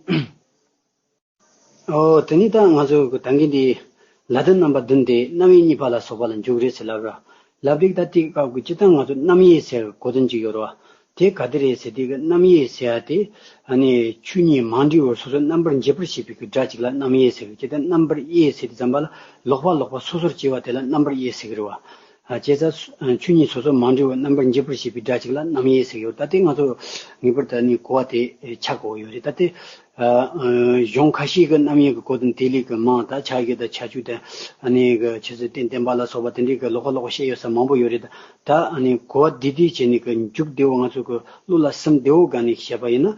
ཨོ། དེ་ནས་ད་ང་ཚོ་གི་ད་གིན་འདི་ལ་དོན་རྣམ་པ་བདུན་དེ་རྣམ་དབྱེ་གཉིས་པ་ལ་སོགས་པ་ལ་འཇུག་རེད་ཟེར་ལབ་ར། ལབ་དུས་ད་དེའི་སྐབས་ཀྱི་སྤྱིར་བཏང་ང་ཚོ་རྣམ་དབྱེ་ཟེར་གོ་དོན་ཅིག་ཡོད་རེད་བ། དེ་ག་དེ་རེད་ཟེར་དུས་ཀྱི་རྣམ་དབྱེ་ཟེར་ཡ་དེ་ཨ་ནི་ཆོས་ཉིད་མ་འདྲེས་པར་སོ་སོ་རྣམ་པར་འབྱེད་པར་བྱེད་པའི་གི་སྒྲ་ཅིག་ལ་རྣམ་དབྱེ་ཟེར་གི། སྤྱིར་བཏང་རྣམ་པར་དབྱེ་ཟེར་དུས་ཙམ་པ་ལ་ལོག་པ་ལོག་པ་སོ་སོར་སྐྱེ་བ་དེ་ལ་རྣམ་པར་དབྱེ་ཟེར་གི་རེད་བ། བྱས་ཙང་ཆོས་ཉིད་སོ་སོ་མ་འདྲེས་པར་རྣམ་པར་འབྱེད་པར་བྱེད་པའི་སྒྲ་ཅིག་ལ་རྣམ་དབྱེ་ཟེར་ཡོད། ད་ལྟའི་ང་ཚོ་ངེས་པར་དུ་ནི་གོ་བ་དེ་ཆགས་དགོས་ཡོད་རེད། ད་ལྟའི་གཞུང་ཁ་ཤས་ཀྱི་རྣམ་དབྱེ་གི་གོ་དོན་དེ་ལས་ཀྱི་མང་ད་ཆ་བཞག་ད་ཆ་ཆོས་དང་ཨ་ནི་གི་ཆོས་ཚུལ་རྟེན་བརྟེན་པ་ལ་སོགས་པ་དེ་འདྲའི་གི་ལོགས་ཀ་ལོགས་ཀ་བཤད་ཡོད་ས་མང་པོ་ཡོད་རེད། ད་ཨ་ནི་གོ་བ་བདེ་བདེ་བྱས་ནས་གི་མཇུག་བདེ་བོ་ང་ཚོ་གི་བློ་ལ་ཟིན་བདེ་བོ་སྒང་ནས་བཤད་པ་ཡིན་ན་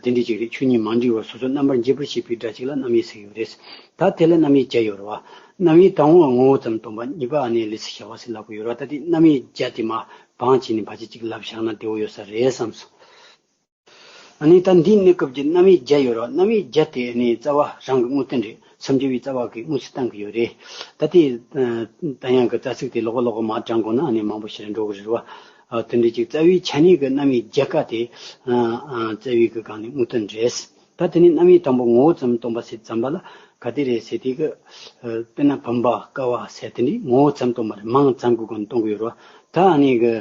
དེ་འདྲའི་ཅིག་རེད། ཆོས་ཉིད་མ་འདྲེས་པར་སོ་སོ་རྣམ་པར་འབྱེད་པར་བྱེད་པའི་སྒྲ་ཅིག་ལ་རྣམ་དབྱེ་ཟེར་ཡོད་རེད། ད་དེ་ལ་རྣམ་དབྱེ་བརྒྱད་ཡོད་རེད་བ། རྣམ་དབྱེ་དང་པོ་ངོ་བོ་ཙམ་སྟོན་པ། གཉིས་པ་ཨ་ནི་ལས་སུ་བྱ་བ་ཟེར་ལབ་གི་ཡོད་རེད་བ། ད་དེ་རྣམ་དབྱེ་བརྒྱད་དེ་མ་བང་བྱས་ནས་ཕལ་ཆེར་ཅིག་ལབ་བཞག་ན་བདེ་བོ་ཡོད་ས་རེད་བསམ་སོང་། ཨ་ནི་ད་འདིའི་གནས་སྐབས་ཀྱི་རྣམ་དབྱེ་བརྒྱད་ཡོད་རེད་བ། རྣམ་དབྱེ་བརྒྱད་དེ་ཨ་ནི་རྩ་བ་རང་གི་དངོས་དོན་རེད། སེམས་བསྐྱེད་པའི་རྩ་བ་གི་དངོས་སུ་བསྟན་གི་ཡོད་རེད། ད་དེ་ད་ཡང་གི་རྩ་ཚིག་དེ་ལོག་པ་ལོག་པ་མ་དྲངས་དགོས་ན་ཨ་ནི་མང་པོ་ཞིག་འགྲོ་གི་རེད་བ། དེ་འདྲ་ཅིག་རྩ་བའི་ཆ་ནས་གི་རྣམ་དབྱེ་བརྒྱད་ཀ་དེ་རྩ་བའི་གི་སྒང་ནས་དངོས་དོན་རེད། ད་དེ་ནས་རྣམ་དབྱེ་དང་པོ་ངོ་བོ་ཙམ་སྟོན་པ་ཟེར་ཙམ་པ་ལ་ག་དེ་རེད་ཟེར་དེ་གི་དཔེར་ན་བུམ་པ་ཀ་བ་ཟེར་དེ་འདྲའི་ངོ་བོ་ཙམ་སྟོན་པ་རེད། མིང་ཙམ་གི་སྒོ་ནས་སྟོན་གི་ཡོད་རེད་བ། ད་ཨ་ནི་གི་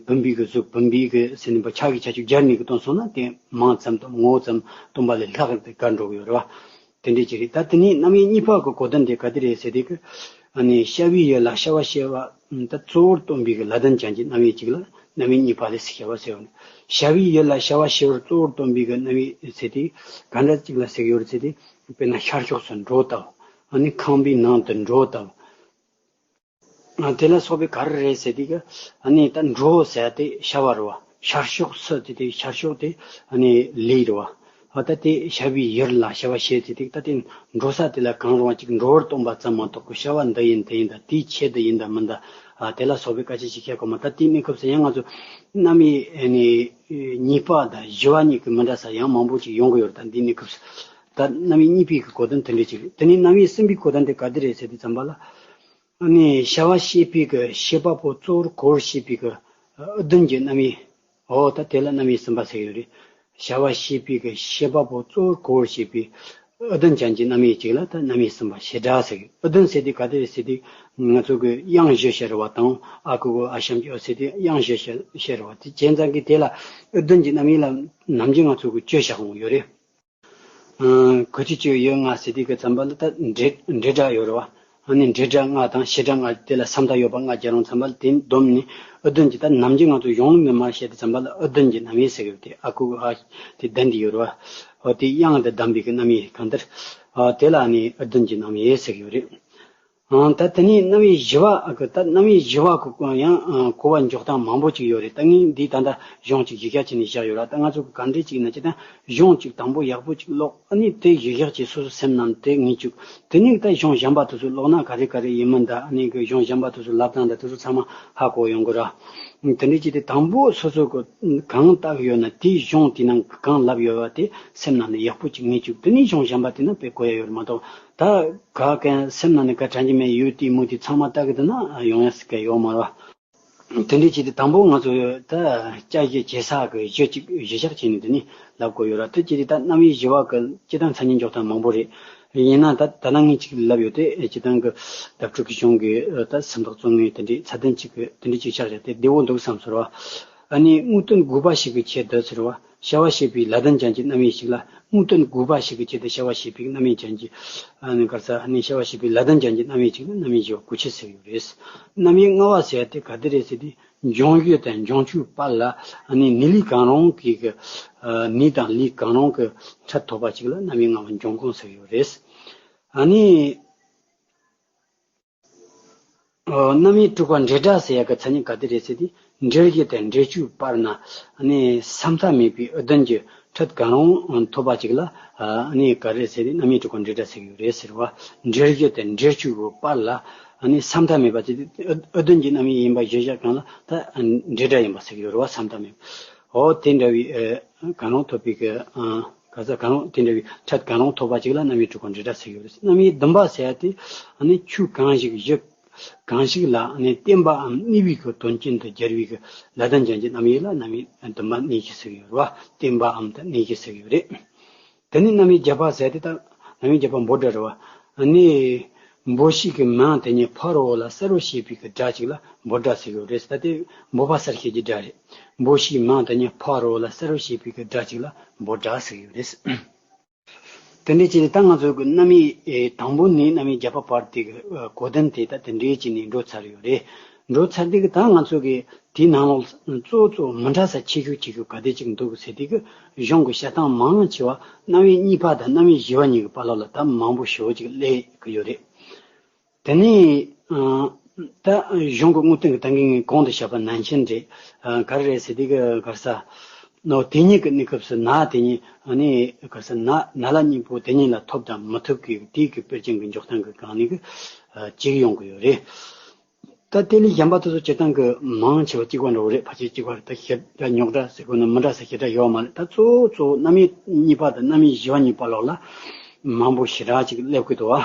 བུམ་པའི་གི་གཟུགས་བུམ་པའི་གི་ཟེར་ནས་པ་ཆ་གི་ཁྱད་ཆོས་སྦྱར་ནས་གི་སྟོན་སོང་ན་དེ་མིང་ཙམ་དང་ངོ་བོ་ཙམ་སྟོན་པ་ལས་ལྷག་དེ་ག་འགྲོ་གི་ཡོད་རེད་བ། དེ་འདྲའི་ཅིག་རེད། ད་དེ་ནས་རྣམ་དབྱེ་གཉིས་པ་གི་གོ་དོན་དེ་ག་དེ་རེད་ཟེར་དེ་གི་ཨ་ནི་བྱ་བའི་ཡུལ་ལ་བྱ་བ་བྱེད་པ་ད་གཙོ་བོར་སྟོན་པའི་གི་ལ་དོན་ཅན་གྱི་རྣམ་དབྱེ་གཅིག་ལ་རྣམ་དབྱེ་གཉིས་པ་ལས་སུ་བྱ་བ་ཟེར་བ་ནི། བྱ་བའི་ཡུལ་ལ་བྱ་བ་བྱེད་པར་གཙོ་བོར་སྟོན་པའི་གི་རྣམ་དབྱེ་ཟེར་དེ་ག་འདྲ་གཅིག་ལ་ཟེར་གི་ཡོད་རེད་ཟེར་དེ་དཔེར་ན་ཤར་ཕྱོགས་སུ་འགྲོ་ལྟ་བུ། ཨ་ནི་ཁང་པའི་ནང་དུ་འགྲོ་ལྟ་བུ། དེ་ལ་སོགས་པའི་ག་རེ་རེད་ཟེར་དུས་ཀྱི་ཨ་ནི་ད་འགྲོ་ཟེར་དེ་བྱ་བ་རེད་བ། ཤར་ཕྱོགས་སུ་དེ་དེ་ཤར་ཕྱོགས་དེ་ཨ་ནི་ལས་རེད་བ། ཨ་ད་དེ་བྱ་བའི་ཡུལ་ལ་བྱ་བ་བྱེད་ཟེར་དུས་ད་དེ་འགྲོ་ས་དེ་ལ་གང་རུང་བ་ཅིག་འགྲོ་བར་སྟོན་པ་ཙམ་མ་གཏོགས་ཀྱི་བྱ་བ་འདི་ཡིན་དེ་ཡིན་ད་དེའི་ཆེད་དུ་ཡིན་ད་མིན་ད་ཨ་དེ་ལ་སོགས་པའི་སྐད་ཆ་ཞིག་བཤད་དགོས་མ། ད་དེའི་གནས་སྐབས་སུ་ཡང་ང་ཚོ་རྣམ་དབྱེ་ཨ་ནི་གཉིས་པ་དང་བཞི་པ་གཉིས་ཀྱི་མི་འདྲ་ས་ཡང་མང་པོ་ཅིག་ཡོང་གི་ཡོད་རེད། ད་འདིའི་གནས་སྐབས་སུ་ད་རྣམ་དབྱེ་གཉིས་པའི་གི་གོ་དོན་དེ་འདྲ་ཅིག་རེད། དེ་ནས་རྣམ་དབྱེ་གསུམ་པའི་གོ་དོན་དེ་ག་དེ་རེད་ཟེར་དུས་ཙམ་པ་ལ། ཨ་ནི་བྱ་བ་བྱེད་པའི་གི་བྱེད་པ་པོ་གཙོ་བོར་གོ་བར་བྱེད་པའི་གི་ཨུ་དོན་གྱི་རྣམ་དབྱེ། འོ་ད་དེ་ལ་རྣམ་དབྱེ་གསུམ་པ་ཟེར་གི་ཡོད་རེད། བྱ་བ་བྱེད་པའི་གི་བྱེད་པ་པོ་གཙོ་བོར་གོ་བར་བྱེད་པའི་ཨུ་དོན་ཅན་གྱི་རྣམ་དབྱེ་གཅིག་ལ་ད་རྣམ་དབྱེ་གསུམ་པ་བྱེད་སྒྲ་ཟེར་གི། ཨུ་དོན་ཟེར་དུས་ག་དེ་རེད་ཟེར་དུས་ང་ཚོ་གི་དབྱངས་བཞི་བཤད་རེད་བ་དང་ཨ་གུ་གུ་ཨ་ཞབས་ཀྱུ་ཨོ་ཟེར་དུས་དབྱངས་བཞི་བཤད་བཤད་རེད་བ། དེ་བྱས་ཙང་གི་དེ་ལ་ཨུ་དོན་གྱི་རྣམ་དབྱེ་ལ་ནམ་རྒྱུན་ང་ཚོ་གི་བཅུ་བཞག་འོང་ཡོད་རེད། གོ་ཆོད་ཅིག་ཡོད་ང་ཟེར་དུས་ཀྱི་ཙམ་པ་ལ་ད་འབྲེལ་འབྲེལ་སྒྲ་ཡོད་རེད་བ། ཨ་ནི་འབྲེལ་སྒྲ་ལྔ་དང་བྱེད་སྒྲ་ལྔ་དེ་ལ་ས་མཐའ་ཡོད་པ་ལྔ་སྦྱར་རུང་ཙམ་པ་ལ་དེ་བསྡོམས་ནས་ཨུ་དོན་གྱི་ད་ནམ་རྒྱུན་ང་ཚོ་གཞུང་ལུགས་ནས་མར་བཤད་དུས་ཙམ་པ་ལ་ཨུ་དོན་གྱི་རྣམ་དབྱེ་ཟེར་གི་ཡོད་དེ་ཨ་གུ་གུ་ཨ་དེ་ལྡན་དེ་ཡོད་རེད་བ། ཨོ་དེ་དབྱངས་དང་ལྡན་པའི་གི་རྣམ་དབྱེ་གང་ལྟར་ཨ་དེ་ལ་ཨ་ནི་ཨུ་དོན་གྱི་རྣམ་དབྱེ་ཟེར་གི་ཡོད་རེད། ཨང་། ད་དེ་ནས་རྣམ་དབྱེ་བཞི་པ་གི་ད་རྣམ་དབྱེ་བཞི་པ་གི་ཡང་གོ་བ་འཇོག་སྟངས་མང་པོ་ཅིག་ཡོད་རེད། ད་ངས་འདི་ད་ལྟ་གཞུང་གཅིག་གཞི་བཞག་བྱས་ནས་བཞག་ཡོད་ར། ད་ང་ཚོ་གི་ག་འདྲས་ཅིག་ན་ཅི་ད་གཞུང་གཅིག་དང་པོ་ཡག་པོ་ཅིག་ཀློག་ཨ་ནི་དེ་གཞི་བཞག་བྱས་སོ་སོ་སེམས་ནང་དེ་ངེས་བཅུག་དེ་ནས་ད་གཞུང་གཞན་པ་དེ་ཚོ་ཀློག་ན་ག་རེ་ག་རེ་ཡིན་མིན། ད་ཨ་ནི་གི་གཞུང་གཞན་པ་དེ་ཚོ་ལབ་སྟངས་ད་དེ་ཚོ་ཚང་མ་ཧ་གོ་ཡོང་གི་ར། དེ་འདྲས་ཅིག་དེ་དང་པོ་སོ་སོ་གི་གང་བལྟ་གི་ཡོད་ན་དེའི་གཞུང་དེ་ནང་གང་ལབ་ཡོད་པ་དེ་སེམས་ནང་ནས་ཡག་པོ་ཅིག་ངེས་བཅུག་དེ་ནས་གཞུང་གཞན་པ་དེ་ན་དཔེ་གོ་ཡ་ཡོད་རེད་མ་གཏོགས། ད་ག་གན་སེམས་ནང་ནས་ག་དྲན་གྱི་མེད་ཡོད་དེ་མོ་དེ་ཚང་མ་ལྟ་གི་འདུག་ན་ཡོང་ཡ་སི་ག་ཡོད་མ་རེད་བ། དེ་འདྲའི་ཆེད་དུ་དང་པོ་ང་ཚོ་ད་སྐྱ་གཞི་བྱེད་ས་གི་གཞི་གཅིག་གཞི་བཞག་བྱས་ནས་དེ་ནས་ལབ་དགོས་ཡོད་ར། དེ་ཆེད་དུ་ད་རྣམ་དབྱེ་བཞི་པ་གི་སྤྱི་དང་མཚན་ཉིད་འཇོག་སྟངས་མང་པོ་རེད། ཡིན་ན་ད་ད་ནང་ངས་གཅིག་ལབ་ཡོད་དེ་སྤྱི་དང་གི་བརྡ་སྤྲོད་ཀྱི་གཞུང་གི་ད་སུམ་རྟགས་རྩོམ་ངེས་དེ་འདྲའི་ཚད་ལྡན་གཅིག་གི་དེ་འདྲའི་གཅིག་ཆགས་བཞག་དེ་བདེ་བོ་འདུག་བསམ་ཟེར་བ། ཨ་ནི་དངོས་དོན་དགོས་པ་ཞིག་གི་ཆེད་དུ་ཟེར་བ། བྱ་བ་བྱེད་པའི་ལ་དོན་ཅན་གྱི་རྣམ་དབྱེ་ཞིག་ལ་དངོས་དོན་དགོས་པ་ཞིག་གི་ཆེད་དུ་བྱ་བ་བྱེད་པའི་རྣམ་དབྱེ་ཅན་གྱི། ཨ་ནི་ག་རེ་ཟེར། ཨ་ནི་བྱ་བ་བྱེད་པའི་ལ་དོན་ཅན་གྱི་རྣམ་དབྱེ་ཅིག་ལ་རྣམ་དབྱེ་བཞི་པ་གོ་ཆོད་ཟེར་གྱི་ཡོད་རེད། རྣམ་དབྱེ་ལྔ་པ་ཟེར་ཡ་དེ་ག་དེ་རེད་ཟེར་དུས་འབྱུང་ཡུལ་དང་འབྱུང་ཆོས་བར་ལ་ཨ་ནི་ནི་ལས་གང་རུང་གི་གི། ཨ་ནི་དང་ལས་གང་རུང་གི་ཕྲད་ཐོབ་པ་ཅིག་ལ་རྣམ་དབྱེ་ལྔ་པ་འབྱུང་ཁུངས་ཟེར་གྱི་ཡོད་རེད། ཨ་ནི། ཨོ། རྣམ་དབྱེ་དྲུག་པ་འབྲེལ་སྒྲ་ཟེར་ཡ་གི་མཚན་ཉིད་ག་དེ་རེད་ཟེར་དུས། འབྲེལ་གཞི་དང་འབྲེལ་ཆོས་བར་ན་ཨ་ནི་ས་མཐའ་མེད་པའི་དབུ་ལྡན་གྱི་ཕྲད་གང་རུང་ཐོབ་པ་ཅིག་ལ་ཨ་ནི་ག་རེ་ཟེར་དུས་རྣམ་དབྱེ་དྲུག་པ་འབྲེལ་སྒྲ་ཟེར་གྱི་ཡོད་རེད་ཟེར་བ། འབྲེལ་གཞི་དང་འབྲེལ་ཆོས་ཀྱི་བར་ལ་ཨ་ནི་ས་མཐའ་མེད་པ་ཟེར་དུས་དབུ་ལྡན་གྱི་རྣམ་དབྱེ་ཡིན་པ་གཞི་བཞག་གང་ལ་ད་འབྲེལ་སྒྲ་ཡིན་པ་ཟེར་གྱི་ཡོད་རེད་བ། ས་མཐའ་མེད་པ། འོ་དེ་འདྲ་བའི་ཨ་གང་རུང་ཐོབ་པའི་གི་ཨ། ག་ས་གང་རུང་དེ་འདྲ་བའི་ཕྲད་གང་རུང་ཐོབ་པ་ཅིག་ལ་རྣམ་དབྱེ་དྲུག་པ་འབྲེལ་སྒྲ་ཟེར་གྱི་ཡོད་རེད། རྣམ་དབྱེ་བདུན་པ་ཟེར་ཡ་དེ་ཨ་ནི་ཆོས་གང་ཞིག་གཞི་གང་ཞིག་ལ་ཨ་ནི་བརྟེན་པའམ་གནས་པའི་གི་དོན་རྐྱེན་དུ་སྦྱར་བའི་གི་ལ་དོན་ཅན་གྱི་རྣམ་དབྱེ་ལ་རྣམ་དབྱེ་བདུན་པ་གནས་གཞི་ཟེར་གྱི་ཡོད་རེད་བ། བརྟེན་པའམ་ད་གནས་གཞི་ཟེར་གྱི་ཡོད་རེད། དེ་ནས་རྣམ་དབྱེ་བརྒྱད་པ་ཟེར་ཡ་དེ་ད་རྣམ་དབྱེ་བརྒྱད་པ་འབོད་སྒྲ་རེད་བ། ཨ་ནི་འབོད་བྱའི་གི་མིང་དེ་ཉིད་ཕ་རོལ་པོ་ལ་གསལ་བར་བྱེད་པའི་གི་སྒྲ་ཅིག་ལ་འབོད་སྒྲ་ཟེར་གྱི་ཡོད་རེད། ད་དེ་འབོད་པ་གསལ་བྱེད་ཀྱི་སྒྲ་རེད། འབོད་བྱའི་མིང་དེ་ཉིད་ཕ་རོལ་པོ་ལ་གསལ་བར་བྱེད་པའི་གི་སྒྲ་ཅིག་ལ་འབོད་སྒྲ་ཟེར་གྱི་ཡོད་རེད། དེ་འདྲའི་བྱས་ནས་ད་ང་ཚོ་གི་རྣམ་དབྱེ་དང་པོ་ནས་རྣམ་དབྱེ་བརྒྱད་པ་བར་དེ་གི་གོ་དོན་དེ་ད་དེ་འདྲའི་བྱས་ནས་འགྲོ་ཚར་ཡོད་རེད། འགྲོ་ཚར་དུས་ཀྱི་ད་ང་ཚོ་གི་དེའི་ནང་ལོགས་གཙོ་བོ་གཙོ་བོ་མི་འདྲ་ས་ཆེ་ཤོས་ཆེ་ཤོས་ག་དེ་ཅིག་འདུག་ཟེར་དུས་ཀྱི་གཞུང་གི་བཤད་སྟངས་མང་ཆེ་བ་རྣམ་དབྱེ་གཉིས་པ་དང་རྣམ་དབྱེ་བཞི་པ་གཉིས་ཀྱི་བར་ལ་ལ་ད་མང་པོ་ཞེ་པོ་ཅིག་སླེབས་ཀྱི་ཡོད་རེད། དེ་ནས་ཨ་ད་གཞུང་གི་དངོས་བསྟན་གྱི་ད་གིན་ངས་གོང་དུ་བཤད་པ་ནང་བཞིན་རེད། ཨ་ག་རེ་རེད་ཟེར་དུས་ཀྱི་ག་རེ་ཟེར། ནོ་དེ་ཉིད་ཀྱི་གནས་སྐབས་སུ་ན་དེ་ཉིད་ཨ་ནི་ག་རེ་ཟེར། ན་ན་ལ་གཉིས་པོ་དེ་ཉིད་ལ་ཐོབ་དང་མི་ཐོབ་ཀྱི་དེའི་གི་དཔེར་བརྗོད་ཀྱི་འཇོག་སྟངས་ཀྱི་སྒང་ནས་གི་ཨ་གཅིག་ཡོང་གི་ཡོད་རེད། ད་དེ་ལས་གཞན་པ་དེ་ཚོ་སྤྱིར་བཏང་གི་མང་ཆེ་བ་གཅིག་པ་འདྲ་བོ་རེད། ཕལ་ཆེར་གཅིག་པ་རེད། ད་ཞེ་དྲག་རྙོག་དྲ་ཟེར་དགོས་ན་མི་འདྲ་ས་ཞེ་དྲག་ཡོད་མ་རེད། ད་གཙོ་བོ་གཙོ་བོ་རྣམ་དབྱེ་གཉིས་པ་དང་རྣམ་དབྱེ་བཞི་པ་གཉིས་པ་ལོགས་ལ་མང་པོ་ཞེ་དྲག་ཅིག་སླེབས་ཀྱི་འདུག་བ།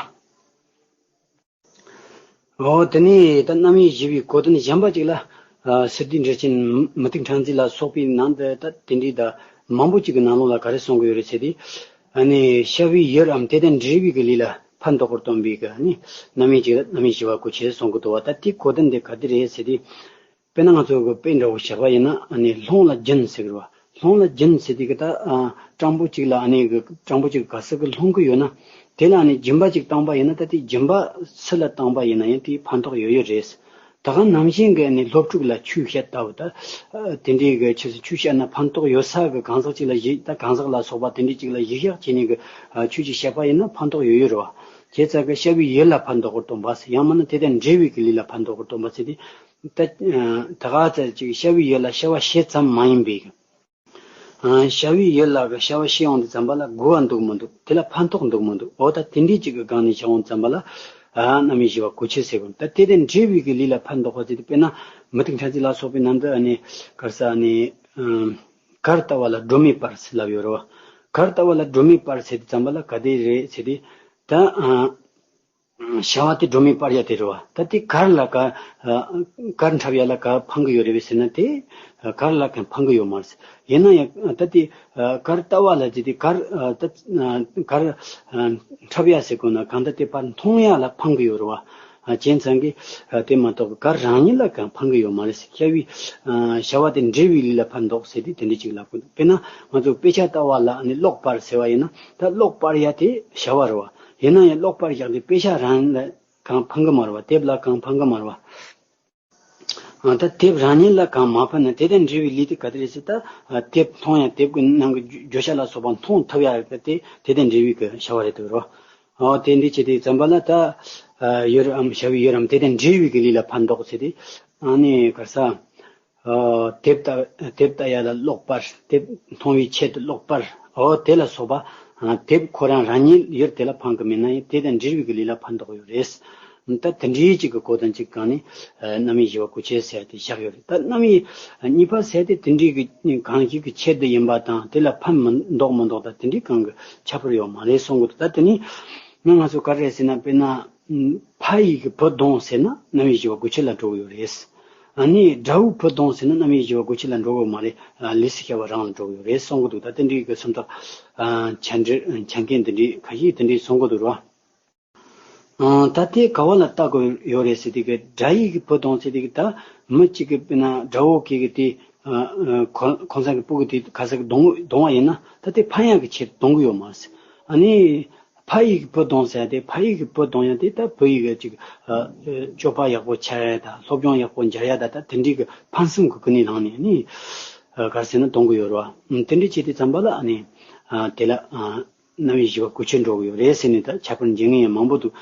འོ་དེ་ནས་ད་རྣམ་དབྱེ་བཞི་པའི་གོ་དོན་གཞན་པ་ཅིག་ལ་ཨ་སི་ཏུ་འགྲེལ་ཆེན་མུ་ཏིག་ཕྲེང་མཛེས་ལ་སོགས་པའི་ནང་དུ་ད་དེ་འདྲའི་ད་མང་པོ་ཅིག་གི་ནང་ལོགས་ལ་ག་རེ་གསུང་གི་ཡོད་རེད་ཟེར་དུས། ཨ་ནི་བྱ་བའི་ཡུལ་འམ་དེ་དང་འབྲེལ་བའི་གི་ལས་ལ་ཕན་འདོགས་པར་སྟོན་པའི་གི་ཨ་ནི་རྣམ་དབྱེ་ཅིག་ལ་རྣམ་དབྱེ་བཞི་པ་གོ་ཆོད་གསུང་གི་འདུག་བ། ད་དེའི་གོ་དོན་དེ་ག་དེ་རེད་ཟེར་དུས། དཔེར་ན་ང་ཚོ་གི་དཔེ་འདྲ་བོ་བཞག་པ་ཡིན་ན་ཨ་ནི་སློང་ལ་སྦྱིན་ཟེར་གི་རེད་བ། སློང་ལ་སྦྱིན་ཟེར་དུས་གི་ད་ཨ་སྤྲང་པོ་གཅིག་ལ་ཨ་ནི་གི་སྤྲང་པོ་གཅིག་ག་ས་གི་སློང་གི་ཡོད་ན། དེ་ལ་ཨ་ནི་སྦྱིན་པ་གཅིག་བཏང་པ་ཡིན་ན། ད་དེ་སྦྱིན་པ་སུ་ལ་བཏང་པ་ཡིན་ན་ཡང་དེ་ཕན་ཐོགས་ཡོད་ཡོད་རེད། ད་ག་ནང་བཞིན་གི་ཨ་ནི་སློབ་ཕྲུག་ལ་ཆོས་བཤད་ལྟ་བུ་ད། ཨ་དེ་འདྲའི་གི་ཆོས་སུ་ཆོས་བཤད་ན་ཕན་ཐོགས་ཡོད་ས་གི་གང་ཟག་གཅིག་ལ་གཞི། ད་གང་ཟག་ལ་སོགས་པ་དེ་འདྲའི་གཅིག་ལ་གཞི་བཞག་བྱས་ནས་གི་ཨ་ཆོས་གཅིག་བཤད་པ་ཡིན་ན་ཕན་ཐོགས་ཡོད་ཡོད་རེད་བ། བྱས་ཙང་གི་བྱ་བའི་ཡུལ་ལ་ཕན་འདོགས་པར་སྟོན་པ་ཟེར། ཡང་མིན་ན་དེ་དང་འབྲེལ་བའི་གི་ལས་ལ་ཕན་འདོགས་པར་སྟོན་པ་ཟེར་དུས། ད་ད་ག་ཚད་ཅིག་བྱ་བའི་ཡུལ་ལ་བྱ་བ་བྱེད་ཙམ་མ་ཡིན་པའི་གི། ཨ་བྱ་བའི་ཡུལ་ལ་གི་བྱ་བ་བྱེད་ཡོང་དུས་ཙམ་པ་ལ་དགོས་པ་འདུག་མི་འདུག་དེ་ལ་ཕན་ཐོགས་འདུག་མི་འདུག་འོ་ད་དེ་འདྲའི་ཅིག་གི་སྒང་ནས་བྱ་ཡོང་ཙམ་པ་ལ་ཨ་རྣམ་དབྱེ་བཞི་པ་གོ་ཆོད་ཟེར་གོ། ད་དེ་དང་འབྲེལ་བའི་གི་ལས་ལ་ཕན་འདོགས་པ་ཟེར་དུས། དཔེར་ན་མུ་ཏིག་ཕྲེང་མཛེས་ལ་སོགས་པའི་ནང་དུ་ཨ་ནི་ག་རེ་ཟེར། ཨ་ནི་གར་ལྟ་བ་ལ་སྒྲོན་མེ་སྤར་ཟེར་ལབ་ཡོད་རེད་བ། གར་ལྟ་བ་ལ་སྒྲོན་མེ་སྤར་ཟེར་དུས་ཙམ་པ་ལ་ག་དེ་རེད་ཟེར་དུས། ད་ཨ་བྱ་བ་དེ་སྒྲོན་མེ་སྤར་ཡ་དེ་རེད་བ། ད་དེ་གར་ལ་ག་ཨ་གར་འཁྲབ་ཡ་ལ་ག་ཕན་གི་ཡོད་རེད་པས་ཟེར་ན། དེ་ཨ་གར་ལ་ག་ཕན་གི་ཡོད་མ་རེད། ཡིན་ན་ཡང་ད་དེ་ཨ་གར་ལྟ་བ་ལ་ཟེར་དུས་གར་ཨ་ད་ཨ་གར་ཨ་འཁྲབ་ཡ་ཟེར་དགོས་ན་གང་ལྟར་དེ་ཕར་མཐོང་ཡ་ལ་ཕན་གི་ཡོད་རེད་བ། ཨ་བྱས་ཙང་གི་ཨ་དེ་མ་གཏོགས་གར་རང་ཉིད་ལ་ག་ཕན་གི་ཡོད་མ་རེད། བྱ་བའི་ཨ་བྱ་བ་དེ་འབྲེལ་བའི་ལས་ལ་ཕན་འདོགས་ཟེར་དུས་དེ་འདྲ་ཅིག་ལབ་དགོས་འདུག་དཔེར་ན་ང་ཚོ་དཔེ་ཆ་ལྟ་བ་ལ་ཨ་ནི་གློག་སྤར་ཟེར་བ་ཡིན་ན། ད་གློག་སྤར་ཡ་དེ་བྱ་བ་རེད་བ། ཡིན་ན་ཡང་གློག་སྤར་བཞག་དུས་དཔེ་ཆ་རང་ལ་གང་ཕན་གི་མ་རེད་བ། དེབ་ལ་གང་ཕན་གི་མ་རེད་བ། ཨ་ད་དེབ་རང་ཉིད་ལ་གང་མ་ཕན་ན་དེ་དང་འབྲེལ་བའི་ལས་དེ་ག་དེ་རེད་ཟེར། ད་ཨ་དེབ་མཐོང་ཡ། དེབ་ཀྱི་ནང་གི་བརྗོད་བྱ་ལ་སོགས་པ་མཐོང་ཐུབ་ཡ་དེ་དེ་དང་འབྲེལ་བའི་གི་བྱ་བ་རེད་འདུག་རོ། ཨོ་དེ་འདྲ་བྱས་ཏེ་ཙམ་པ་ལ་ད་ཨ་ཡོད་རམ་བྱ་བའི་ཡོད་རམ་དེ་དང་འབྲེལ་བའི་གི་ལས་ལ་ཕན་འདོགས་ཟེར་ཏེ། ཨ་ནི་ག་རེ་ཟ། ཨ་དེབ་ལྟ་དེབ་ལྟ་ཡ་ལ་ཀློག་པར། དེབ་མཐོང་བའི་ཆེད་དུ་ཀློག་པར། ཨོ་དེ་ལ་སོགས་པ་ཨ་དེབ་ཁོ་རང་རང་ཉིད་ཡོད་དེ་ལ་ཕན་གི་མེད་ན་ཡང་དེ་དང་འབྲེལ་བའི་གི་ལས་ལ་ཕན་འདོགས་ཡོད་རེད། ད་དེ་འདྲའི་གཅིག་གི་གོ་དོན་གཅིག་གང་ནི་ཨ་རྣམ་དབྱེ་བཞི་པ་དགུ་ཆོས་ཟེར་ཏེ་བཞག་ཡོད་རེད། ད་རྣམ་དབྱེ་གཉིས་པ་ཟེར་ཏེ་དེ་འདྲའི་གི་གང་ཞིག་གི་ཆེད་དུ་ཡིན་པ་དང་དེ་ལ་ཕན་མི་འདོགས་མི་འདོགས་ད་དེ་འདྲའི་གང་གི་ཁྱད་པར་ཡོད་མ་རེད་གསུང་གི་འདུག་ད་དེ་ནི་ང་ང་ཚོ་ག་རེ་རེད་ཟེར་ན། དཔེར་ན་ཕ་ཡི་གི་བུ་གདོང་ཟེར་ན་རྣམ་དབྱེ་བཞི་པ་དགུ་ཆོས་ལ་འགྲོ་གི་ཡོད་རེད། ཨ་ནི་དགྲ་བོའི་བུ་གདོང་ཟེར་ན་རྣམ་དབྱེ་བཞི་པ་དགུ་ཆོས་ལ་འགྲོ་གི་ཡོད་མ་རེད། ལུས་སུ་ཤར་བ་རང་ལ་འགྲོ་གི་ཡོད་རེད་གསུང་གི་འདུག་ད་དེ་འདྲའི་གི་སུམ་རྟགས་ཆ་འགྲེལ་ཆ་མཁན་དེ་འདྲའི་ཁ་ཤས་དེ་འདྲའི་གསུང་གི་འདུག་ར། ཨང་། ད་དེ་ག་བ་ལ་ལྟ་དགོས་ཡོད་རེད་ཟེར་དུས་ཀྱི་དགྲ་ཡི་གི་བུ་གདོང་ཟེར་དུས་ཀྱི་ད་མི་གཅིག་གི་དཔེར་ན་དགྲ་བོ་གི་གི་དེ་ཨ་ཨ་ཁོ་ཁོང་ཚང་གི་སྤུ་གུ་དེ་ག་ས་གི་གདོང་གདོང་བ་ཡིན་ན་ད་དེ་ཕན་ཡག་གི་ཆེད་གདོང་གི་ཡོད་མ་རེད། ཨ་ནི་ཕ་ཡི་གི་བུ་གདོང་ཟེར་ཡ་དེ་ཕ་ཡི་གི་བུ་གདོང་ཡ་དེ་ད་བུ་ཡི་གི་ཅིག་ཨ་ཨ་སྤྱོད་པ་ཡག་པོ་འཆར་ཡ་ད་སློབ་སྦྱོང་ཡག་པོ་འཇལ་ཡ་ད་ད་དེ་འདྲའི་གི་ཕན་སེམས་གི་ཀུན་ནས་ལངས་ནས་ནི་ཨ་ག་རེ་ཟེར་ན་གདོང་གི་ཡོད་རེད་བ། ཨ་དེ་འདྲའི་བྱས་དུས་ཙམ་པ་ལ་ཨ་ནི་ཨ་དེ་ལ་ཨ། རྣམ་དབྱེ་བཞི་པ་དགུ་ཆོས་འགྲོ་གི་ཡོད་རེད་ཟེར་ནས་ད་ཁྱད་པར་འབྱེད་མཁན་ཡང་མང་པོ་འདུག